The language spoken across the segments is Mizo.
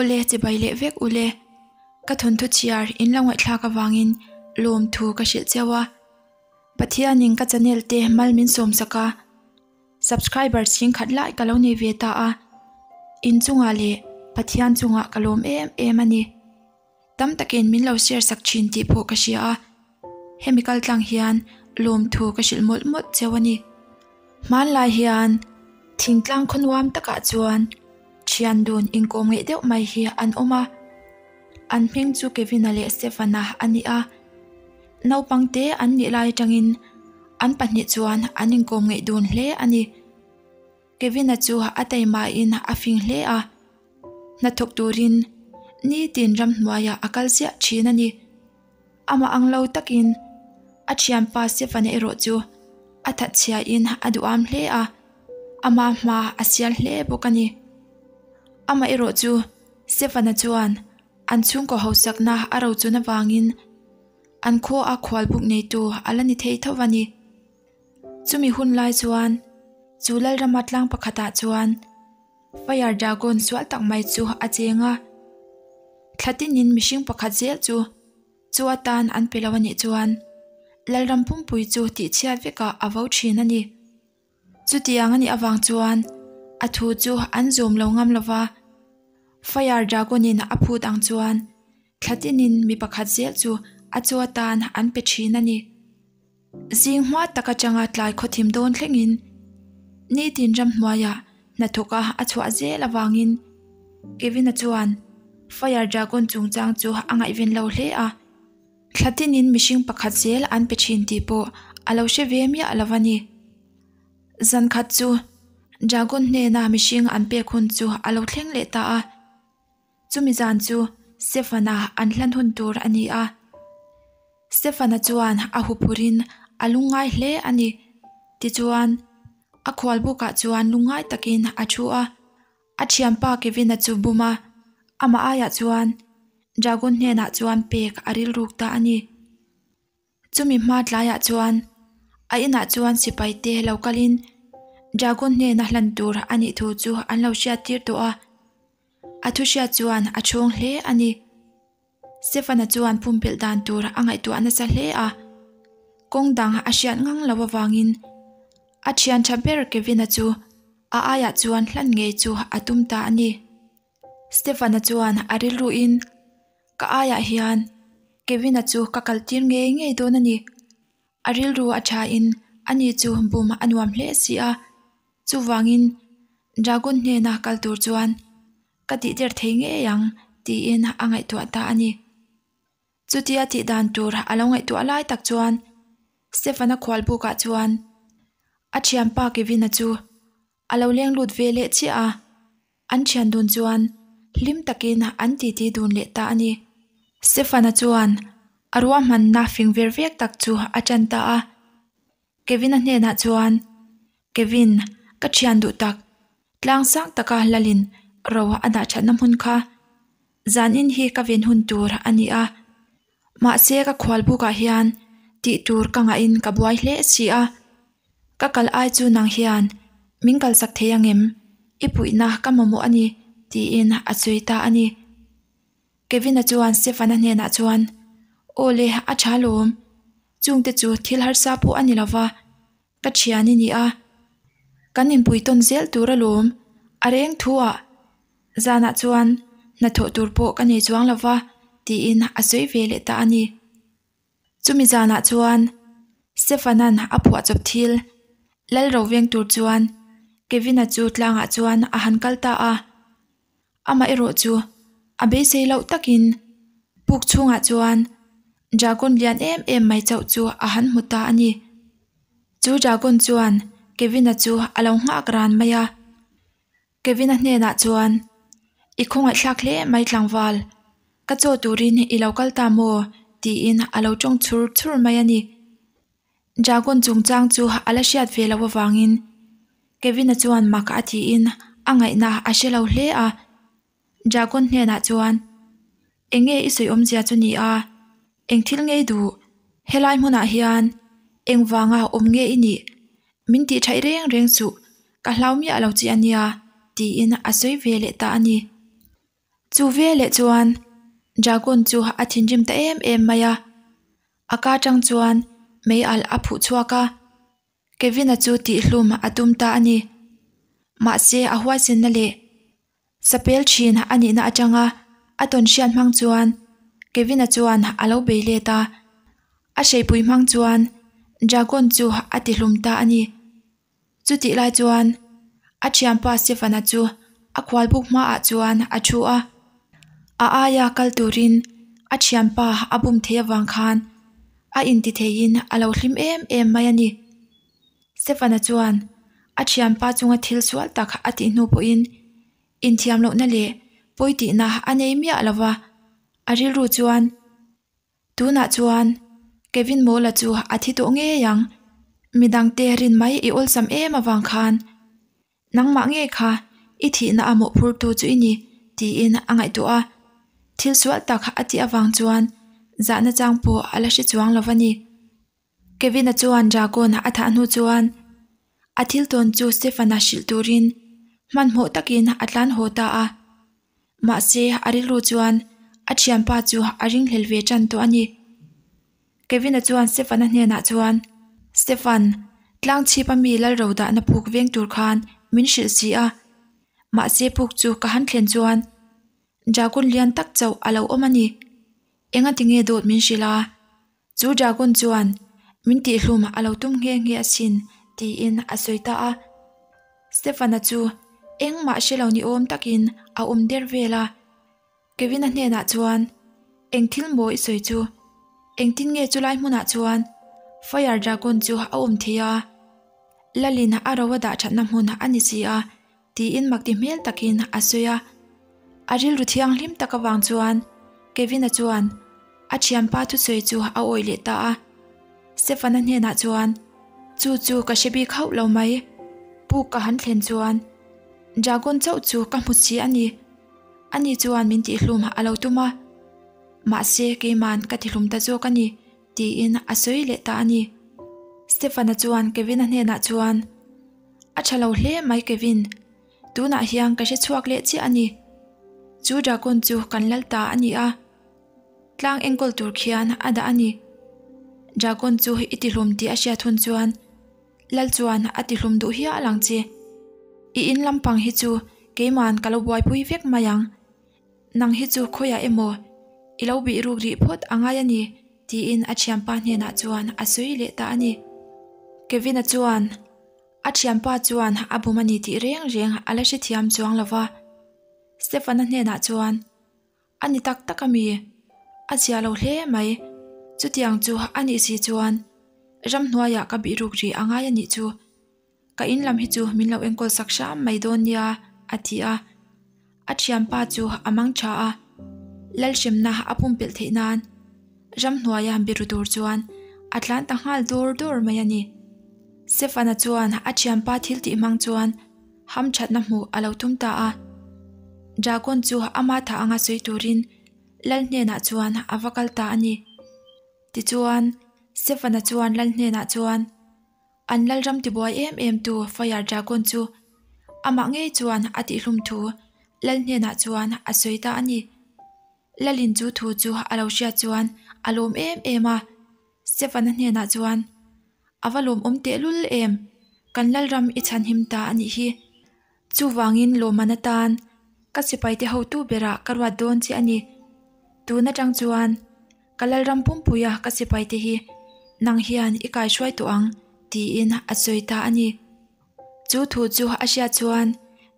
Awle chibai leh vek ule. Ka thawnthu chhiar in lo ngaihthlak avangin lawmthu ka hrilh cheu a. Pathianin ka channel te mal min sawm sak a, subscriber chhing khat lai ka lo nei ve ta a, in chungah leh Pathian chungah ka lawm em em a ni. Tam takin min lo share sak thin tih pawh ka hria a, hemi kal tlang hian lawmthu ka hrilh mawlh mawlh cheu a ni. Hmanlai hian thingtlang khaw nuam takah chuan thian dun inkawm ngeih deuh mai hi an awm a, an hming chu Kevin-a leh Stefan-a a ni a. Naupang te an nih lai atangin an pahnih chuan an inkawm ngeih dun hle a ni. Kevin-a chu a taimahin a fing hle a, hnathawk turin nitin ramhnuaiah a kal ziah thin a ni. Amah ang lo takin a thianpa Stefan-a erawh chu a thatchhiain a duham hle a, ama hma a sial hle bawk a ni. Amah erawh chu Stefan-a chuan an chhungkaw hausakna a rochun avangin an khua a khualbuk neitu a la ni thei tho a ni. Chumi hun lai chuan chu Lalrama tlang pakhatah chuan Fire Dragon sual tak mai chu a cheng a, thla tinin mihring pakhat zel chu chu atan an pe lo a nih chuan Lalram pumpui chu tihchhiat vekah a vo thin a ni. Chutiang a nih avang chuan a thu chu an zawm lo ngam lo va, Fire Dragon-in a phut ang chuan thla tinin mi pakhat zel chu a chaw atan an pe thin a ni. Zing hma tak atanga tlai khawthim dawn thlengin nitin ramhnuaiah hnathawka a chhuah zel avangin Kevin-a chuan Fire Dragon chungchang chu a ngaihven lo hle a. Thla tinin mihring pakhat zel an pe thin tih pawh a lo hre ve miah lo a ni. Zan khat chu Dragon hnena mihring an pek hun chu a lo thleng leh ta a. Chumi zan chu Stefan-a an hlan hun tur a ni a. Stefan-a chuan a huphurin a lungngai hle a ni. Tichuan, a khualbukah chuan lungngai takin a thu a. A thianpa Kevin-a chu bum a, amah aiah chuan Dragon hnenah chuan pek a rilruk ta a ni. Chumi hma tlaiah chuan a inah chuan sipai te lo kalin Dragon hnena hlan tur a nih thu chu an lo hriat tir tawh a, a thu hriat chuan a chhawng hle a ni. Stefan-a chuan pumpelh dan tur a ngaihtuah nasa hle a, kawng dang a hriat ngang lo avangin a thian tha ber Kevin-a chu a aiah chuan hlan ngei chu a tum ta a ni. Stefan-a chuan a rilruin, Ka aiah hian Kevin-a chu ka kaltir ngei ngei dawn a ni. A rilru a thain ani chu bum a nuam hle si a, chuvangin Dragon hnena kal tur chuan ka tihder thei ngei ang tiin a ngaihtuah ta a ni. Chutia tih dan tur a lo ngaihtuah lai tak chuan Stefan-a khualbukah chuan a thianpa Kevin-a chu a lo leng lut ve leh chiah a, an thian dun chuan hlim takin an titi dun leh ta a ni. Stefan-a chuan a ruahmanna fing ver vek tak chu a tan ta a, Kevin-a hnenah chuan, Kevin, ka thian duh tak, tlang sang taka lalin ro a dah thatna hmun kha zanin hi ka ven hun tur a ni a, mahse ka khualbukah hian tih tur ka ngahin ka buai hle si a, ka kal ai chu nang hian min kalsak thei angem, i puihna ka mamawh a ni tiin a sawi ta a ni. Kevin-a chuan Stefan-a hnenah chuan, Aw le, a tha lawm. Chungte chu thil harsa pawh a ni lo va, ka thian i ni a. Kan inpui tawn zel tur alawm, a reng thu ah. Zanah chuan hnathawh tur pawh ka nei chuang lo va, tiin a sawi ve leh ta a ni. Chumi zanah chuan Stefan-a'n a phuahchawp thil lal ro veng tur chuan Kevin-a chu tlangah chuan a han kal ta a. Amah erawh chu a beisei loh takin puk chhungah chuan dragon lian em em mai chauh chu a han hmu ta a ni. Chu dragon chuan Kevin-a chu a lo nghak ran mai a. Kevin-a hnenah chuan, I khawngaihthlak hle mai tlangval, ka chaw turin i lo kal ta maw? tiin a lo tawng chhur chhur mai a ni. Dragon chungchang chu a la hriat ve loh avangin Kevin-a chuan mak a tiin a ngaihna a hre lo hle a. Dragon hnenah chuan, Eng nge i sawi awmzia chu ni a? Eng thil ngei duh? Helai hmunah hian eng vanga awm nge i nih? Min tih thaih reng reng suh, ka hlau miah lo che a nia, tiin a sawi ve leh ta a ni. Chu veleh chuan Dragon chu a thinrim ta em em mai a, a ka tang chuan mei alh a phuh chhuak a, Kevin-a chu tihhlum a tum ta a ni. Mahse a huaisenna leh sapel thin a nihna atanga a tawn hriat hmang chuan Kevin-a chuan a lo bei let a, a hreipui hmang chuan Dragon chu a tihlum ta a ni. Chutih lai chuan a thianpa Stefana chu a khualbuk hmaah chuan a thu a, a aia kal turin a thianpa a bum thei avang khan a inti theiin a lo hlim em em mai a ni. Stefana chuan a thianpa chunga thil sual tak a tih hnu pawhin inthiam lohna leh pawi tihna a nei miah lo va, a rilru chuan Tunah chuan Kevin Mawla chu a thi tawh ngei ang, midangte rin mai i awlsam em avang khan nangmah ngei kha i thihna a mawhphurtu chu i ni tiin a ngaihtuah a, thil sual tak a tih avang chuan zahna chang pawh a la hre chuang lo a ni. Kevin-a chuan Dragon a thah hnu chuan a thil tawn chu Stefan-a hrilh turin hmanhmawh takin a tlan haw ta a. Mahse, a rilru chuan a thianpa chu a ringhlel ve tan tawh a ni. Kevin-a chuan Stefan-a hnenah chuan, Stefan, tlang chhip a mi lal ro dahna puk veng tur khan min hrilh si a. Mahse puk chu ka han thlen chuan Dragon lian tak chauh a lo awm a ni. Engati nge dawt min hrilh a? Chu Dragon chuan min tihhlum a lo tum nghe nghe asin tiin a sawi ta a. Stefana chu engmah hre lo ni awm takin a awm der vel a. Kevin-a hnenah chuan, Eng thil maw i sawi chu? Engtin nge chulai hmunah chuan Fire Dragon chu a awm thei a? Lalin a ro a dah thatna hmun a ni si a tiin makti hmel takin a sawi a. A rilru thianghlim tak avang chuan Kevin-a chuan a thianpa thusawi chu a awih leh ta a. Stefan-a hnenah chuan, Chu chu ka hre bik hauh lo mai. Puk ka han thlen chuan Dragon chauh chu ka hmu si a ni. Ani chuan min tihhlum a lo tum a, mahse keiman ka tihlum ta zawk a ni. Tiin a sawi leh ta a ni. Stefan-a chuan Kevin-a hnenah chuan, A tha lo hle mai Kevin, tunah hian ka hre chhuak leh chiah a ni. Chu dragon chu kan lal ta a ni a, tlang enkawl tur khian a dah a ni. Dragon chu i tihlum tih a hriat hun chuan lal chuan a tihlum duh hial ang che. I in lampang hi chu keiman ka lo buaipui vek mai ang. Nang hi chu khawiah emaw i lo bih ruk rih phawt a ngai a ni, tiin a thianpa hnenah chuan a sawi leh ta a ni. Kevin-a chuan a thianpa chuan a bum a ni tih reng reng a la hrethiam chuang lo va. Stefan-a hnenah chuan, A ni tak tak a mi? A zia lo hle mai. Chutiang chu a nih si chuan ramhnuaiah ka bih ruk rih a ngai a nih chu. Ka in lam hi chu min lo enkawl sak hram mai dawn nia, a ti a. A thianpa chu a mang tha a, Lalhremna a pumpelh theih nan ramhnuaia biru tur chuan a tlan ta nghal dawr dawr mai a ni. Stefana chuan a thianpa thil tih hmang chuan hamthatna hmuh a lo tum ta a. Dragon chu ama tha anga sawi turin Lal hnenah chuan a va kal ta a ni. Tichuan, Stefana chuan Lal hnenah chuan, An lalram tibuai em em tu Fire Dragon chu amah ngei chuan a tihhlum thu lal hnenah chuan a sawi ta a ni. Lalin chu thu chu a lo hriat chuan a lawm em em a, Stefan-a hnenah chuan, A va lawmawm tehlul em, kan lalram i chhanhim ta a nih hi. Chuvangin lawmman atan ka sipaite hotu berah ka ruat dawn che a ni. Tun atang chuan ka Lalram pumpuia ka sipaite hi nang hian i kaihruai tawh ang tiin a sawi ta a ni. Chu thu chu a hriat chuan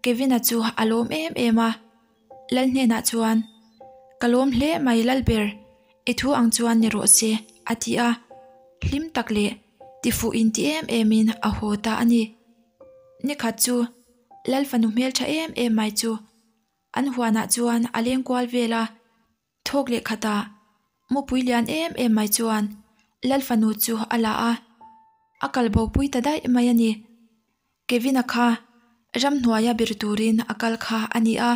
Kevin-a chu a lawm em em a. Lal hnenah chuan, Ka lawm hle mai Lalber, i thu ang chuan ni rawh se, a ti a. Hlim tak leh tifuh inti em emin a haw ta a ni. Nikhat chu Lal fanu hmeltha em em mai chu an huanah chuan a leng kual vel a, thawk leh khatah mupui lian em em mai chuan Lal fanu chu a la a, a kal bo pui ta daih mai a ni. Kevin-a kha ramhnuaia bir turin a kal kha a ni a,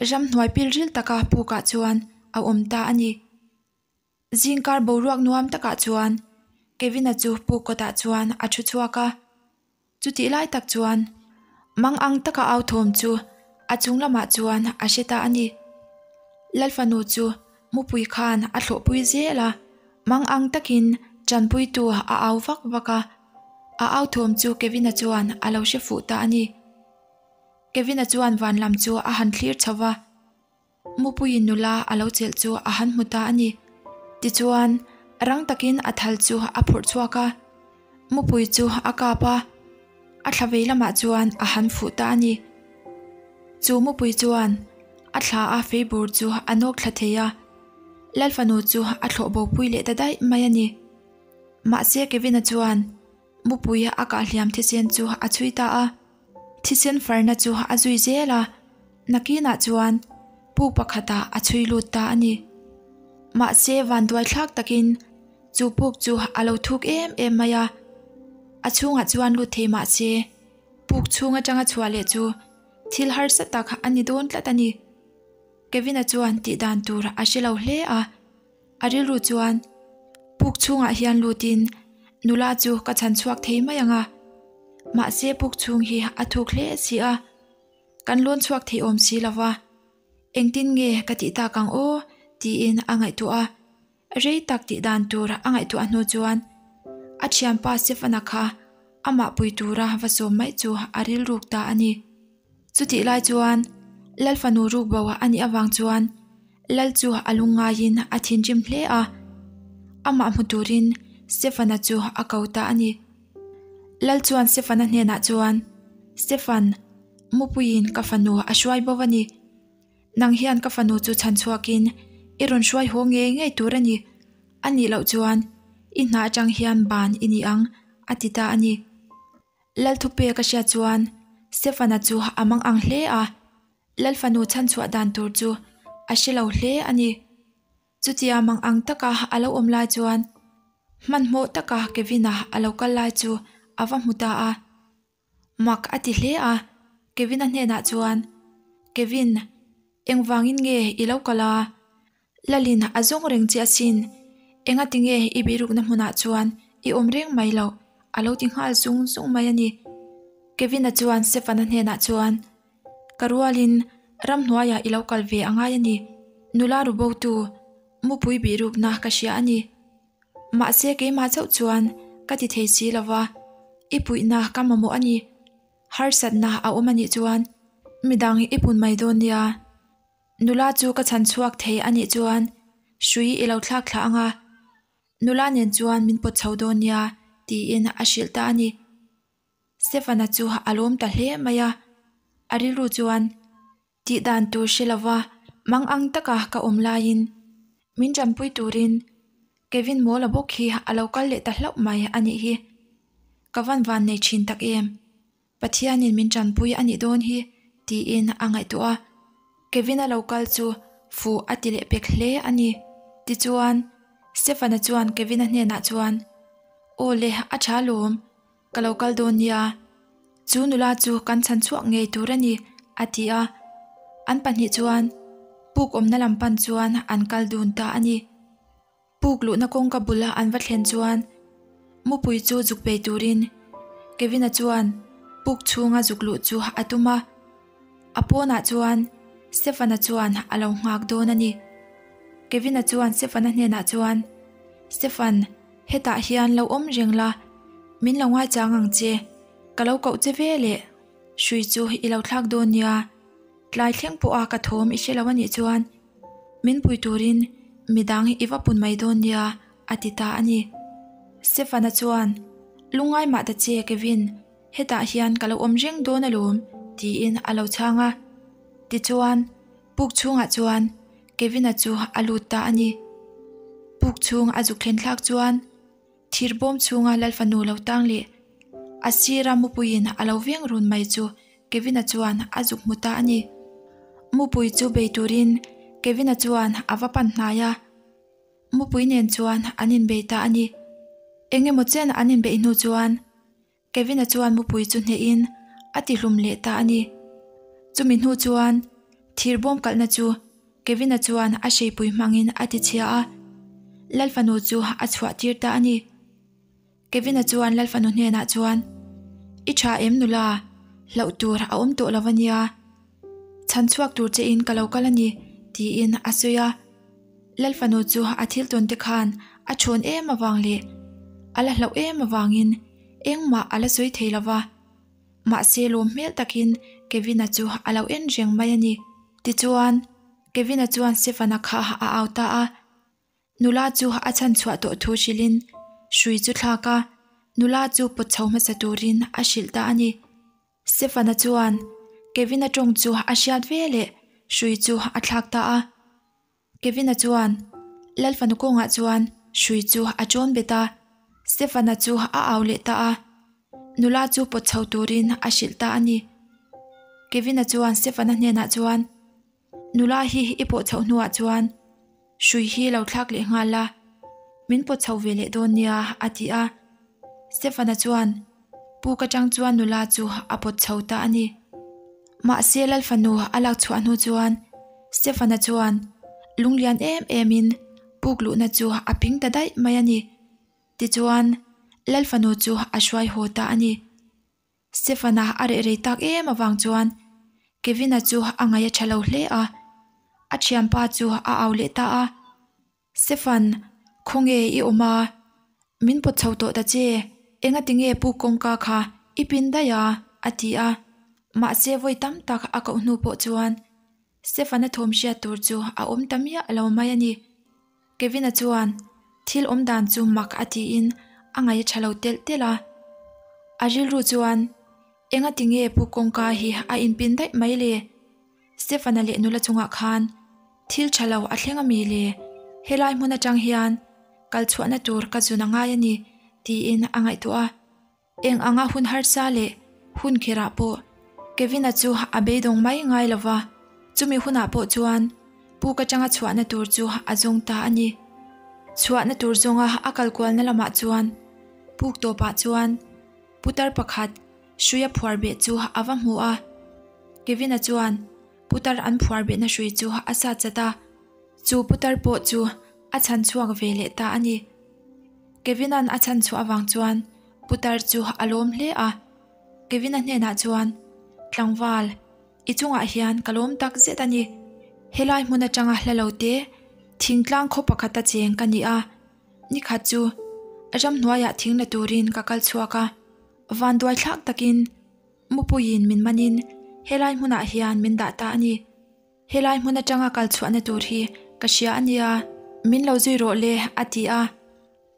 ramhnuai pilril taka pukah chuan a awm ta a ni. Zingkar boruak nuam takah chuan Kevin-a chu puk kawtah chuan a thu chhuak a, chutih lai tak chuan mang ang taka au thawm chu a chung lamah chuan a hre ta a ni. Lalfanu chu mupui khan a thlawhpui zel a, mang ang takin tanpuitu a au vak vak a, a au thawm chu Kevin-a chuan a lo hre fuh ta a ni. Kevin-a chuan van lam chu a han thlir chho va, Mupuiin nula a lo chelh chu a han hmu ta a ni. Tichuan, rang takin a thal chu a phurh chhuak a, mupui chu a kap a, a thla vei lamah chuan a han fuh ta a ni. Chu mupui chuan a thla a fei bur chu a nawk thla thei a, Lalfanu chu a thlawh bo pui leh ta daih mai a ni. Mahse Kevin-a chuan mupui a kah hliam thisen chu a chhui ta a. Thisen farna chu a zui zel a, nakinah chuan puk pakhatah a chhui lut ta a ni. Mahse vanduai thlak takin chu puk chu a lo thuk em em mai a, a chhungah chuan lut thei mahse puk chhung atanga chhuah leh chu thil harsa tak a ni dawn tlat a ni. Kevin-a chuan tih dan tur a hre lo hle a. A rilru chuan puk chhungah hian lutin nula chu ka chhan chhuak thei mai ang a, mahse puk chhung hi a thuk hle si a, kan lawn chhuak thei awm si lo va, engtin nge ka tih tak ang aw tiin a ngaihtuah a, rei tak tih dan tur a ngaihtuah hnu chuan a thianpa Stefana kha amah pui tura va sawm mai chu a rilruk ta a ni. Chutih lai chuan Lal fanu ruk bo a nih avang chuan Lal chu a lung ngaiin a thinrim hle a, amah hmu turin Stefana chu a ko ta a ni. Lal chuan Stefana hnenah chuan, Stefan, mupuiin ka fanu a hruai bo a ni. Nang hian ka fanu chu chhan chhuakin i rawn hruai haw ngei ngei tur a ni. A nih loh chuan i hna atang hian ban i ni ang, a ti ta a ni. Lalthupe ka hriat chuan Stefana chu a mang ang hle a, Lalfanu chhanchhuah dan tur chu a hre lo hle a ni. Chutia mang ang taka a lo awm lai chuan hmanhmawh taka Kevin-a a lo kal lai chu a va hmu ta a. Mak a ti hle a, Kevin-a hnenah chuan, Kevin, engvangin nge i lo kal a? Lalin a zawng reng che asin, engati nge i bihrukna hmunah chuan i awm reng mai loh? a lo ti nghal zung zung mai a ni. Kevin-a chuan Stefan-a hnenah chuan, Ka rualin ramhnuaiah i lo kal ve a ngai a ni, nula ru botu mupui bihrukna ka hria a ni. Mahse keimah chauh chuan ka ti thei si lo va, i puihna ka mamawh a ni. Harsatna a awm a nih chuan midang i pun mai dawn nia. Nula chu ka chhan chhuak thei a nih chuan hrui i lo thlak thlah ang a, nula nen chuan min pawt chho dawn nia tiin a hrilh ta a ni. Stefana chu a lawm ta hle mai a, a rilru chuan tih dan tur hre lova mang ang taka ka awm laiin min tanpui turin Kevin Mawla bawk hi a lo kal leh ta hlauh mai a nih hi. Ka van van nei thin tak em? Pathianin min tanpui a nih dawn hi tiin a ngaihtuah a, Kevin-a lo kal chu fuh a ti leh pek hle a ni. Tichuan, Stefan-a chuan Kevin-a hnenah chuan, Aw le, a tha lawm, ka lo kal dawn nia. Chu nula chu kan chhan chhuak ngei tur a ni, a ti a. An pahnih chuan puk awmna lam pan chuan an kal dun ta a ni. Puk luhna kawngka bula an va thlen chuan mupui chu zuk bei turin Kevin-a chuan puk chhunga zuk luh chu a tum a, a pawnah chuan Stefan-a chuan a lo nghak dawn a ni. Kevin-a chuan Stefan-a hnenah chuan, Stefan, hetah hian lo awm reng la, min lo ngaichang ang che, ka lo koh che ve leh hrui chu i lo thlak dawn nia, tlai thleng pawha ka thawm i hre lo a nih chuan, Min pui turin midang i va pun mai dawn nia, a ti ta a ni. Stefana chuan, Lungngai mah ta che Kevin, hetah hian ka lo awm reng dawn alawm, tiin a lo chhang a. Tichuan, puk chhungah chuan Kevin-a chu a lut ta a ni. Puk chhung a zuk thlen thlak chuan thir bawm chhunga Lalfanu lo tang leh a sira mupuiin a lo veng run mai chu Kevin-a chuan a zuk hmu ta a ni. Mupui chu bei turin Kevin-a chuan a va pan hnai a, mupui nen chuan an inbei ta a ni. Eng emaw chen an inbeih hnu chuan Kevin-a chuan mupui chu hnehin a tihlum leh ta a ni. Chumi hnu chuan thir bawm kalhna chu Kevin-a chuan a hreipui hmangin a tichhia a, Lalfanu chu a chhuah tir ta a ni. Kevin-a chuan Lalfanu hnenah chuan, I tha em nula, hlauh tur a awm tawh lo a nia. Chhan chhuak tur che in ka lo kal a ni, tiin a sawi a. Lalfanu chu a thil tawn te khan a chhawn em avang leh a la hlauh em avangin engmah a la sawi thei lo va. Mahse lawm hmel takin Kevin-a chu a lo en reng mai a ni. Tichuan, Kevin-a chuan Stefan-a kha a au ta a. Nula chu a chhan chhuah tawh thu hrilhin hrui chu thlak a, nula chu pawt chho hmasa turin a hrilh ta a ni. Stefan-a chuan Kevin-a tawng chu a hriat ve leh hrui chu a thlak ta a. Kevin-a chuan Lalfanu kawngah chuan hrui chu a chawn bet a, Stefan-a chu a au leh ta a. Nula chu pawt chho turin a hrilh ta a ni. Kevin-a chuan Stefan-a hnenah chuan, Nula hi i pawh chhoh hnuah chuan hrui hi lo thlak leh nghal la, min pawt chho ve leh dawn nia, a ti a. Stefan-a chuan puk atang chuan nula chu a pawt chho ta a ni. Mahse Lalfanu a lak chhuah hnu chuan Stefan-a chuan lunglian em emin puk luhna chu a ping ta daih mai a ni. Tichuan Lalfanu chu a hruai haw ta a ni. Stefan-a a reh rei tak em avang chuan Kevin-a chu a ngaih a tha lo hle a, a thianpa chu a au leh ta a. Stefan, khawnge i awm a? Min pawt chho tawh ta che, engati nge pu kawngka kha i pin daih a? a ti a. Mahse vawi tam tak a koh hnu pawh chuan Stefan-a thawm hriat tur chu a awm ta miah lo mai a ni. Kevin-a chuan thil awm dan chu mak a tiin a ngaih a tha lo telh telh a. A rilru chuan, Engati nge pu kawngka hi a inpin daih mai le? Stefan-a leh nula chungah khan thil tha lo a thleng a mi le? Helai hmun atang hian kal chhuahna tur ka zun a ngai a ni, tiin a ngaihtuah a. Eng anga hun harsa leh hun khirah pawh Kevin-a chu a beidawng mai ngai lo va, chumi hunah pawh chuan puk atanga chhuahna tur chu a zawng ta a ni. Chhuahna tur zawnga a kal kualna lamah chuan puk tawpah chuan putar pakhat hruia phuar beh chu a va hmu a. Kevin-a chuan putar an phuar behna hrui chu a sat chat a, chu putar pawh chu a chhan chhuak ve leh ta a ni. Kevin-a'n a chhan chhuah avang chuan putar chu a lawm hle a. Kevin-a hnenah chuan, Tlangval, i chungah hian ka lawm tak zet a ni. Helai hmun atanga hla lo te, thingtlang khaw pakhata cheng ka ni a. Nikhat chu ramhnuaiah thing la turin ka kal chhuak a, vanduai thlak takin mupuiin min manin helai hmunah hian min dah ta a ni. Helai hmun atanga kal chhuahna tur hi ka hria a nia, min lo zui rawh le a ti a.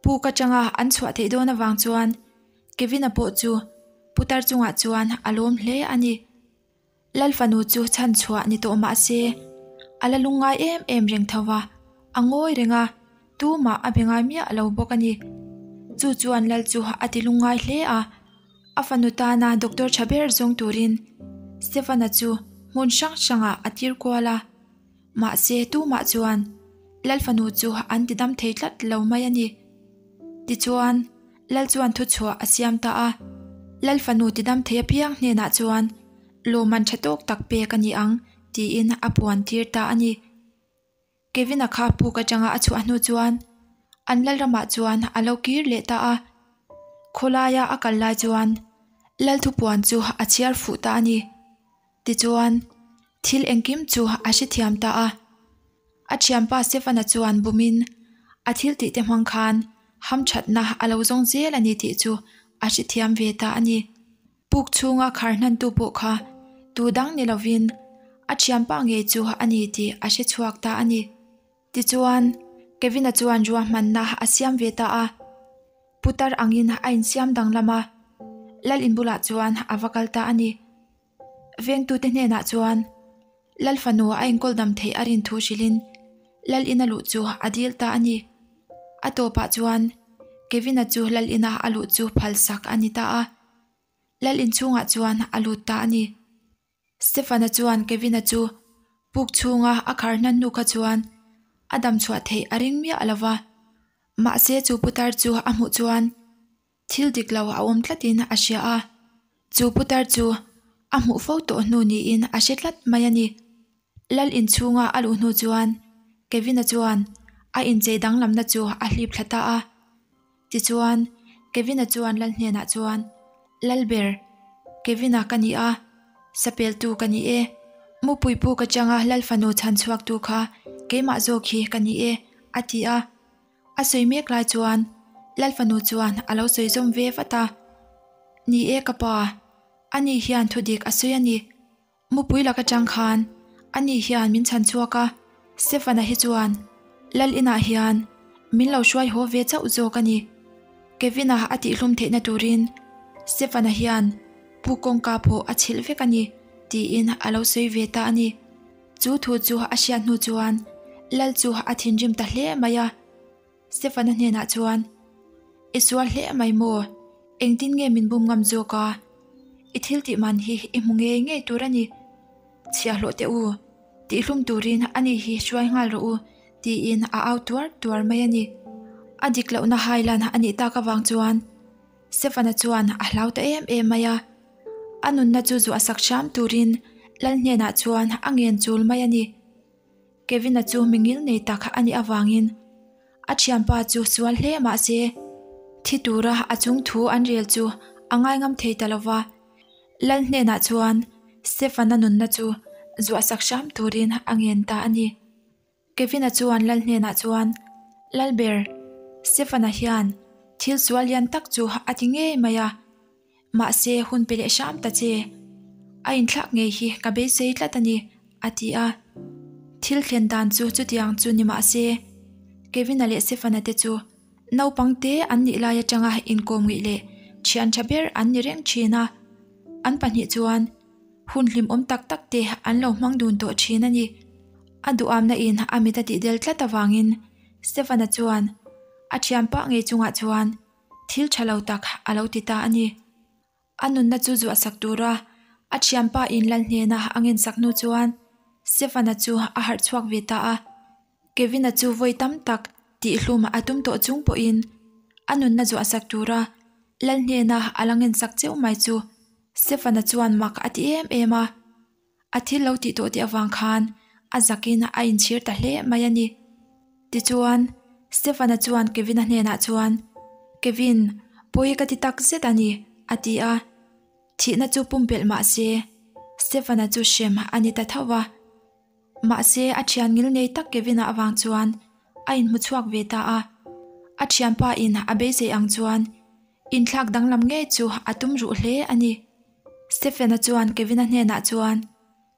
Puk atanga an chhuah theih dawn avang chuan Kevin-a pawh chu putar chungah chuan a lawm hle a ni. Lal fanu chu chhan chhuah ni tawh mah se, a la lungngai em em reng tho va, a ngawi reng a, tumah a be ngai miah lo bawk a ni. Chu chuan Lal chu a ti lungngai hle a, a fanu tana doctor tha ber zawng turin Stefan-a chu hmun hrang hrangah a tir kual a, mahse tumah chuan Lal fanu chu an ti dam thei tlat lo mai a ni. Tichuan, Lal chuan thuchhuah a siam ta a, Lal fanu ti dam thei apiang hnenah chuan lawmman tha tawk tak pek a ni ang tiin a puan tir ta a ni. Kevin-a kha puk atanga a chhuah hnu chuan an lal ramah chuan a lo kir leh ta a, khawlaia a kal lai chuan lal thupuan chu a chhiar fuh ta a ni. Tichuan, thil engkim chu a hrethiam ta a. A thianpa Stefan-a chuan bumin a thil tih te hmang khan hamthatna a lo zawng zel a ni tih chu a hrethiam ve ta a ni. Puk chhunga khar hnantu pawh kha tu dang ni lovin a thianpa ngei chu a ni tih a hrechhuak ta a ni. Tichuan, Kevin-a chuan ruahmanna a siam ve ta a. Putar angin a insiam danglam a, Lal in bulah chuan a va kal ta a ni. Vengtute hnenah chuan Lal fanu a enkawl dam theih a rin thu hrilhin Lal ina luh chu a dil ta a ni. A tawpah chuan Kevin-a chu Lal ina a luh chu phalsak a ni ta a. Lal inchhungah chuan a lut ta a ni. Stefan-a chuan Kevin-a chu puk chhunga a khar hnan hnu kha chuan a dam chhuah theih a ring miah lo va. Mahse chu putar chu a hmuh chuan thil dik lo a awm tlatin a hria a. Chu putar chu a hmuh fo tawh hnu niin a hre tlat mai a ni. Lal inchhunga a luh hnu chuan Kevin-a chuan a inchei danglamna chu a hlip thla ta a. Tichuan, Kevin-a chuan Lal hnenah chuan, Lalber, Kevin-a ka ni a, sapeltu ka ni e. Mupui puk atanga Lal fanu chhan chhuaktu kha keimah zawk hi ka ni e, a ti a. A sawi mek lai chuan Lal fanu chuan a lo sawi zawm ve vat a. Ni e ka pa, ani hian thudik a sawi a ni. Mupui lak atang khan ani hian min chhan chhuak a, Stefana hi chuan Lal inah hian min lo hruai haw ve chauh zawk a ni. Kevin-a a tihhlum theihna turin Stefana hian pu kawngka pawh a chhilh vek a ni tiin a lo sawi ve ta a ni. Chu thu chu a hriat hnu chuan Lal chu a thinrim ta hle mai a. Stefana hnenah chuan, I sual hle mai maw? Engtin nge min bum ngam zawk a? I thil tih man hi i hmu ngei ngei tur a ni. Chhiahhlawh teh u, tihhlum turin ani hi hruai nghal rawh u, tiin a au tuar tuar mai a ni. A dik lohna hailan a nih tak avang chuan Stefana chuan a hlau ta em em mai a. A nunna chu zuah sak hram turin Lal hnenah chuan a ngen chul mai a ni. Kevin-a chu mi ngil nei tak a nih avangin a thianpa chu sual hle mah se thi tura a chung thu an rel chu a ngaingam thei ta lova. Lal hnenah chuan Stefan-a nunna chu zuah sak hram turin a ngen ta a ni. Kevin-a chuan Lal hnenah chuan, Lalber, Stefan-a hian thil sual lian tak chu a ti ngei mai a. Mahse, hun pe leh hram ta che. A inthlak ngei hi ka beisei tlat a ni, a ti a. Thil thlen dan chu chutiang chu ni mah se, Kevin-a leh Stefan-a te chu naupang te an nih lai atanga inkawm ngih leh thian tha ber an ni reng thin a. An pahnih chuan hun hlimawm tak tak te an lo hmang dun tawh thin a ni. A duhamna in a mit a tihdel tlat avangin Stefan-a chuan a thianpa ngei chungah chuan Thil tha lo tak a lo ti ta a ni. A nunna chu zuah sak tura a thianpa in lal hnena a ngensak hnu chuan Stefan-a chu a harh chhuak ve ta a. Kevin-a chu vawi tam tak tihhlum a tum tawh chung pawhin a nunna zuah sak tura lal hnena a la ngensak cheu mai chu Stefan-a chuan mak a ti em em a. A thil lo tih tawh tih avang khan a zakin a inchhir ta hle mai a ni. Tichuan, Stefan-a chuan Kevin-a hnenah chuan, Kevin, pawi ka ti tak zet a ni, a ti a. Thihna chu pumpelh mah se, Stefan-a chu hrem a ni ta tho va. Mahse, a thian ngil nei tak Kevin-a avang chuan a inhmu chhuak ve ta a. A thianpa in a beisei ang chuan inthlak danglam ngei chu a tum ruh hle a ni. Stephen-a chuan Kevin-a hnenah chuan,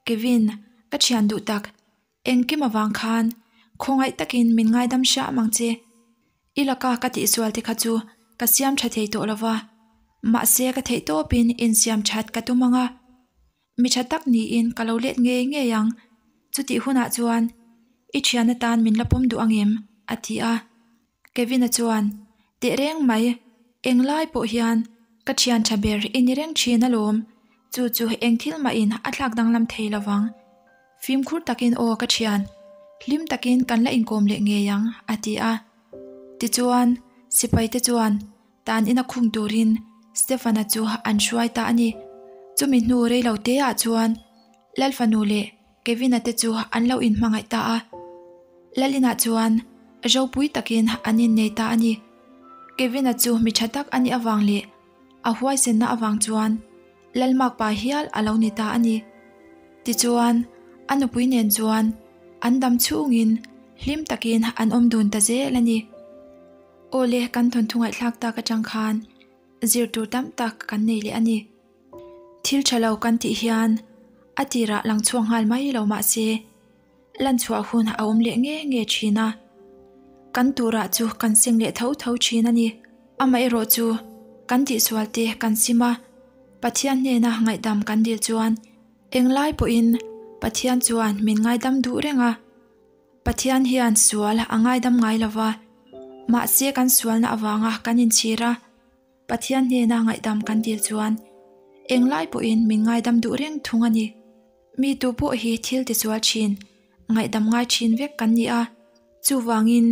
Kevin, ka thian duh tak, engkim avang khan khawngaih takin min ngaidam hram ang che. I laka ka tihsual te kha chu ka siam tha thei tawh lova, mahse ka theih tawpin insiam that ka tum ang a. Mi tha tak niin ka lo let ngei ngei ang. Chutih hunah chuan i thian atan min la pawm duh ang em? a ti a. Kevin-a chuan, Teh reng mai, englai pawh hian ka thian tha ber i ni reng thin alawm, chu chu eng thil mahin a thlak danglam thei lo vang. Fimkhur takin aw ka thian, hlim takin kan la inkawm leh ngei ang, a ti a. Tichuan, sipaite chuan tan ina khung turin Stefan-a chu an hruai ta a ni. Chumi hnu rei lo te ah chuan Lalfanu leh Kevin-a te chu an lo inhmangaih ta a. Lalina chuan ropui takin an innei ta a ni. Kevin-a chu mi tha tak a nih avang leh a huaisenna avang chuan Lalmakpa hial a lo ni ta a ni. Tichuan, a nupui nen chuan an dam chhungin hlim takin an awm dun ta zel a ni. Aw le, kan thawnthu ngaihthlak tak atang khan zir tur tam tak kan nei leh a ni. Thil tha lo kan tih hian a tirah lang chhuak nghal mai lo mah se, lan chhuah hun a awm leh nge nge thin a. Kan turah chu kan seng leh tho tho thin a ni. Amaherawh chu kan tihsual te kan sim a, Pathian hnena ngaihdam kan dil chuan englai pawhin Pathian chuan min ngaidam duh reng a. Pathian hian sual a ngaidam ngai lo va, mahse kan sualna avanga kan inchhir a, Pathian hnena ngaihdam kan dil chuan englai pawhin min ngaidam duh reng thung a ni. Mi tu pawh hi thil tisual thin, ngaihdam ngai thin vek kan ni a, chuvangin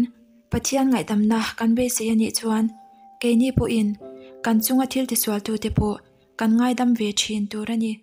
Pathian ngaihdamna kan beisei a nih chuan keini pawhin kan chunga thil tisualtute pawh kan ngaidam ve thin tur a ni.